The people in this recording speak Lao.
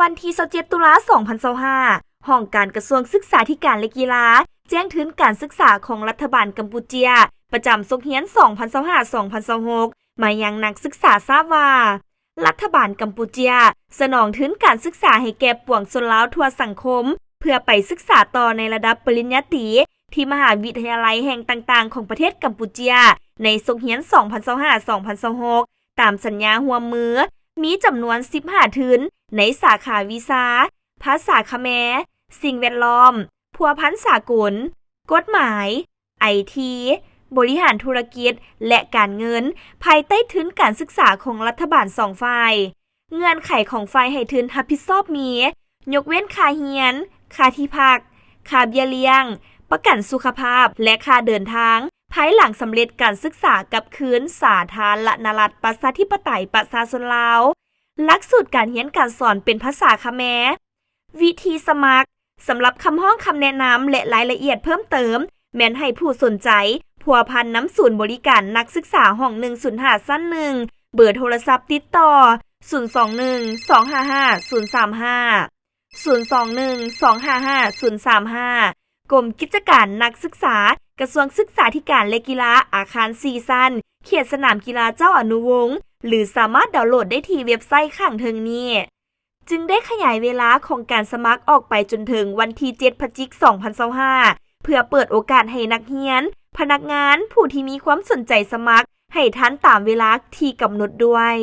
ວັນທີຊາວເຈັດ ຕຸລາ ສອງພັນຊາວຫ້າ ຫ້ອງການກະຊວງສຶກສາທິການ ແລະ ກິລາ ແຈ້ງທຶນການສຶກສາຂອງລັດຖະບານກຳປູເຈຍ ປະຈຳສົກຮຽນ ສອງພັນຊາວຫ້າ ສອງພັນຊາວຫົກ ມາຍັງນັກສຶກສາຊາບວ່າ ລັດຖະບານກຳປູເຈຍ ສະໜອງທຶນການສຶກສາໃຫ້ແກ່ປວງຊົນລາວທົ່ວສັງຄົມ ເພື່ອໄປສຶກສາຕໍ່ໃນລະດັບປະລິນຍາຕີ ທີ່ມະຫາວິທະຍາໄລແຫ່ງຕ່າງໆຂອງປະເທດກຳປູເຈຍ ໃນສົກຮຽນ ສອງພັນຊາວຫ້າ ສອງພັນຊາວຫົກ ຕາມສັນຍາຮ່ວມມື ມີຈຳນວນ ສິບຫ້າ ທຶນ ໃນສາຂາວິຊາ ພາສາຂະແມ, ສິ່ງແວດລ້ອມ, ພົວພັນສາກົນ, ກົດໝາຍ, ໄອທີ, ບໍລິຫານທຸລະກິດ ແລະ ການເງິນ ພາຍໃຕ້ທຶນການສຶກສາຂອງລັດຖະບານສອງຝ່າຍ. ເງື່ອນໄຂຂອງຝ່າຍໃຫ້ທຶນຮັບຜິດຊອບມີ ຍົກເວັ້ນຄ່າຮຽນ, ຄ່າທີ່ພັກ, ຄ່າເບ້ຍລ້ຽງ, ປະກັນສຸຂະພາບ ແລະ ຄ່າເດີນທາງ ພາຍຫຼັງສຳເລັດການສຶກສາກັບຄືນສາທາລະນະລັດ ປະຊາທິປະໄຕ ປະຊາຊົນລາວ. ຫຼັກສູດການຮຽນການສອນເປັນພາສາຂະແມ. ວິທີສະໝັກ. ສຳລັບຄຳຮ້ອງຄຳແນະນຳ ແລະ ລາຍລະອຽດເພີ່ມເຕີມ ແມ່ນໃຫ້ຜູ້ສົນໃຈພົວພັນນຳສູນບໍລິການນັກສຶກສາຫ້ອງໜຶ່ງສູນຫ້າ ຊັ້ນໜຶ່ງ ເບີໂທລະສັບຕິດຕໍ່ ສູນສອງໜຶ່ງ ສອງຫ້າຫ້າ ສູນສາມຫ້າ, ສູນສອງໜຶ່ງ ສອງຫ້າຫ້າ ສູນສາມຫ້າ, ກົມກິດຈະການນັກສຶກສາ ກະຊວງສຶກສາທິການ ແລະ ກິລາ ອາຄານສີ່ຊັ້ນ ເຂດສະໜາມກິລາເຈົ້າອະນຸວົງ ຫຼື ສາມາດດາວໂຫຼດໄດ້ທີ່ເວັບໄຊຂ້າງເທິງນີ້. ຈຶ່ງໄດ້ຂະຫຍາຍເວລາຂອງການສະໝັກອອກໄປຈົນເຖິງວັນທີເຈັດ ພະຈິກ ສອງພັນຊາວຫ້າ ເພື່ອເປີດໂອກາດໃຫ້ນັກຮຽນ, ພະນັກງານ, ຜູ້ທີ່ມີຄວາມສົນໃຈສະໝັກ ໃຫ້ທັນຕາມເວລາທີ່ກຳນົດດ້ວຍ.